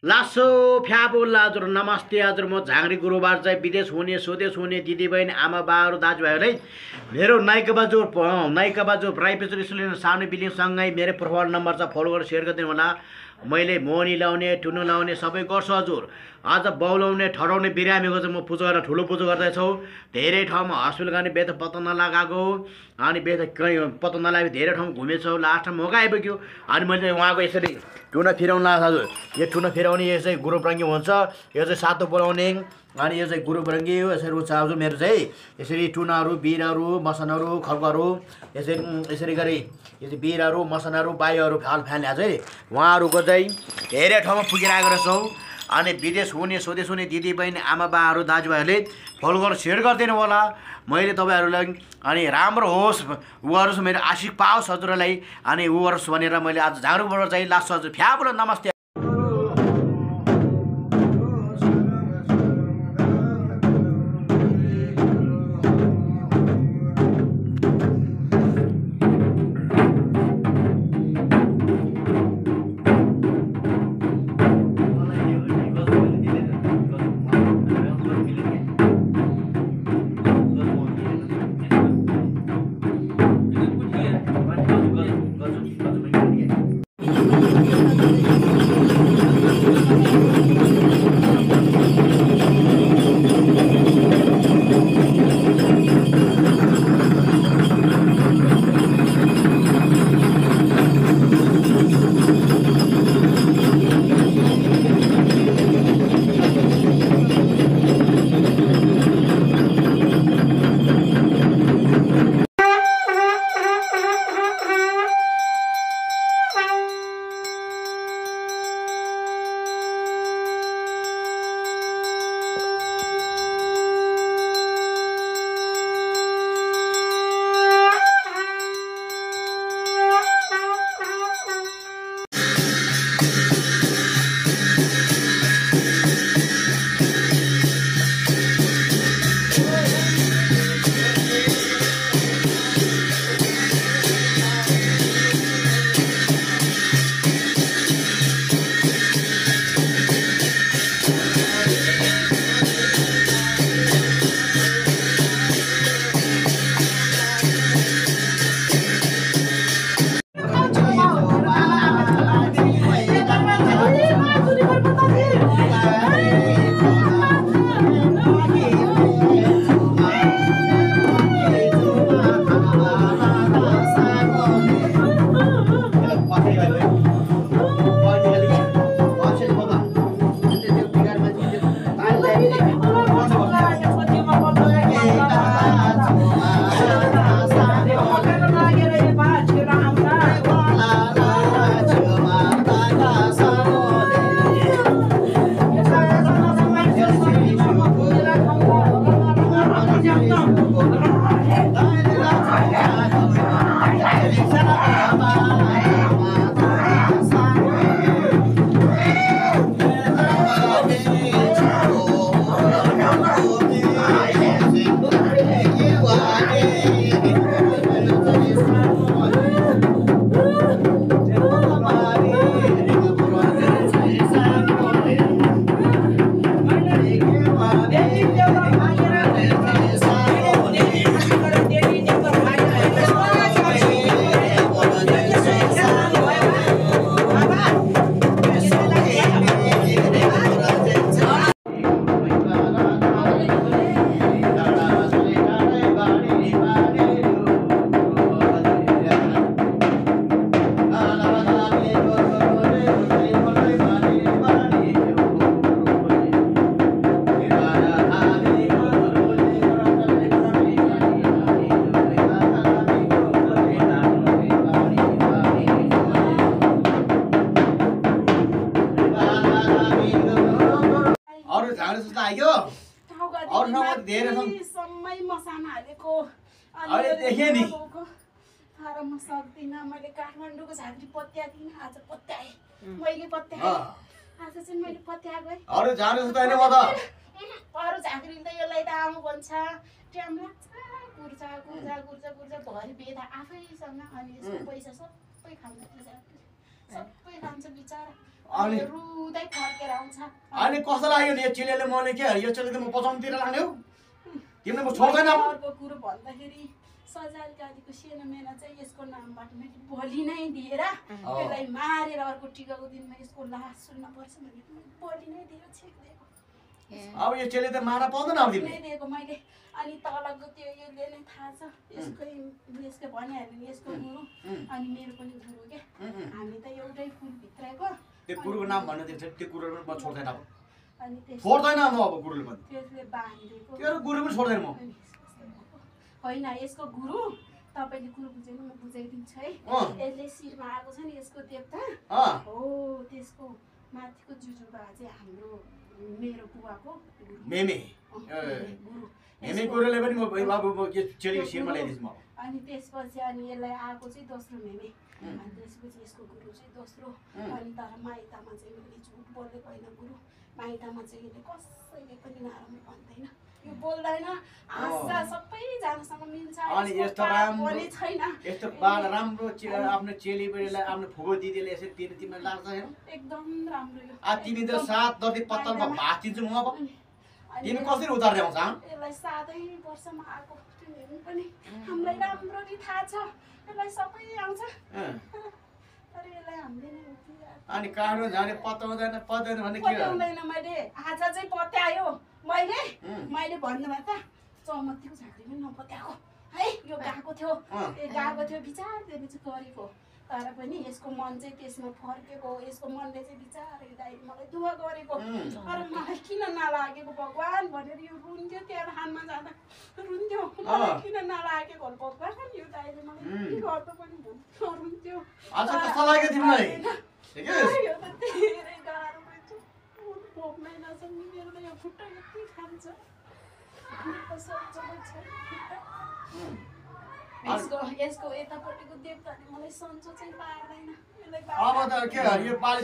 लासो फ्याबुल्ला हजुर नमस्ते हजुर म झाङ्री गुरुबार चाहिँ विदेश हुने स्वदेश हुने दिदीबहिनी आमा बाहरू दाजुभाइहरूलाई मेरो नाइका बाजु प्राइभेट स्टुडेन्ट साउने बिल्डिङसँगै मेरो प्रोफाइल नम्बर छ फलो गरेर सेयर गरिदिनु होला। मैले मोनी लाउने टुनु लाउने सबै गर्छु हजुर। आज बौलाउने ठडाउने बिरामीको चाहिँ म पूजा गरेर ठुलो पूजा गर्दैछौँ। धेरै ठाउँमा हस्पिटल गर्ने बेत पत्ता नलागाएको अनि बेत कहीँ पत्ता नलागे धेरै ठाउँ घुमेछौँ। लास्टमा मौका आइपुग्यो अनि मैले उहाँको यसरी टुना फिराउनु लाग्छ हजुर। यो टुना फिराउने यो चाहिँ गुरुबरङ्गी हुन्छ, यो चाहिँ सातो बोलाउने अनि यो चाहिँ गुरुबरङ्गी हो। यसरी उच्च हजुर मेरो चाहिँ यसरी टुनाहरू बिराहरू मसनहरू खर्कहरू यसरी गरी यो चाहिँ बिराहरू मसनहरू बाईहरू फाल्ने चाहिँ उहाँहरूको चाहिँ धेरै ठाउँमा पुगिरहेको रहेछौँ। अनि विदेश हुने स्वदेश हुने दिदीबहिनी आमा बाहरू दाजुभाइहरूले फलो गरेर सेयर गरिदिनु होला। मैले तपाईँहरूलाई अनि राम्रो होस् उहाँहरू मेरो आशिष पाओस् हजुरहरूलाई अनि उहाँहरू भनेर मैले आज झाँक्रीबाट चाहिँ लास्ट हजुर फ्याबुला नमस्ते। म सक्दिनँ मैले काठमाडौँको झाँक्री पत्यादिन आज पत्याएँ मैले पत्याएँ आज चाहिँ मैले पत्याएको है अरु जानु छैन म त अरु झाँक्रीले त यसलाई त आउँ भन्छ ट्याम लाग्छ गुर्जा गुर्जा गुर्जा गुर्जा भरि बेदा आफैसँग अनि यसको पैसा सबै खान्छ सबै खान्छ बिचारा अनि रुँदै फर्केर आउँछ अनि कस्तो लाग्यो नि यो चेलीले मैले के यो चेली त म बचाउनुतिर लाग्ने हो तिमीले म छोड्दैन अब अर्को कुरो भन्दाखेरि सजाल गाडीको सेना मेना चाहिँ यसको नामबाट मैले बलि नै दिएर यसलाई मारेर अर्को टिकाको दिनमा यसको लास सुन्न पर्छ भने बलि नै दिएर छेकिदिएको अब यो चेली त मार्न पाउँदैन अब तिमीले नै दिएको मैले अनि तलको त्यो यसले नै थाहा छ यसको भनिहाल्यो नि यसको गुरु अनि मेरो पनि गुरु के हामी त एउटै कुलभित्रको त्यो गुरुको नाम भन्नु दिन्छ त्यो गुरुले पनि म छोड्दैन अब अनि छोड्दैन म अब गुरुले पनि त्यसले बाँधिदिएको त्यो गुरु पनि छोड्दैन म होइन यसको गुरु तपाईँले कुरो बुझेन म बुझाइदिन्छु है यसले शिरमा आएको छ नि यसको देवता हो त्यसको माथिको जुजुबा चाहिँ हाम्रो मेरो बुवाको मेमे गुरु मेमे गुरुले पनि म बाबु म यो चेलीको शिरमा ल्याइदिन्छु म अनि त्यसपछि अनि यसलाई आएको चाहिँ दोस्रो मेमे अनि त्यसपछि यसको गुरु चाहिँ दोस्रो अनि तर माइतामा चाहिँ मैले झुट बोलेको होइन गुरु माइतामा चाहिँ यसले कसैले पनि नराम्रो भन्दैन यो बोल्दैन हाँस्छ सबैजनासँग मिल्छ अनि यस्तो राम्रो छैन यस्तो बाल राम्रो आफ्नो चेली बेटीलाई आफ्नो फुगो दिदीले यसरी दिनु तिमीलाई लाग्छ हेर एकदम राम्रो यो आ तिमी त 7 दर्दी पत्तलमा भात दिन्छु म अब तिमी कसरी उतार्दै आउँछ यसलाई 7 वर्षमा आएको तिमीहरू पनि हामीलाई राम्ररी थाहा छ यसलाई सबै आउँछ तर यसलाई हामीले नै उठिरहेको अनि काँडो झाने पत्ताउँदैन पत्दैन भने के पत्याउँदैन मैले आज चाहिँ पत्यायो मैले भन्नुमा त चौमत्तीको झाँक्री पनि नपत्याएको है यो गएको थियो विचारले चाहिँ गरेको तर पनि यसको मन चाहिँ त्यसमा फर्केको यसको मनले चाहिँ बिचार दाइ मलाई दुःख गरेको तर मलाई किन नलागेको भगवान् भनेर यो रुन्थ्यो त्यहाँ धानमा जाँदा रुन्थ्यो मलाई किन नलागेको भगवान् यो दाइले मलाई के गर्नु पनि रुन्थ्यो कस्तो लाग्यो तिमीलाई यो त धेरै गाह्रो रहेछ भोग्नै नसक्ने मेरो त यो खुट्टा यति खान्छ यसको यतापट्टिको देवताले मलाई सन्चो चाहिँ पार्दैन अब त के यो पाली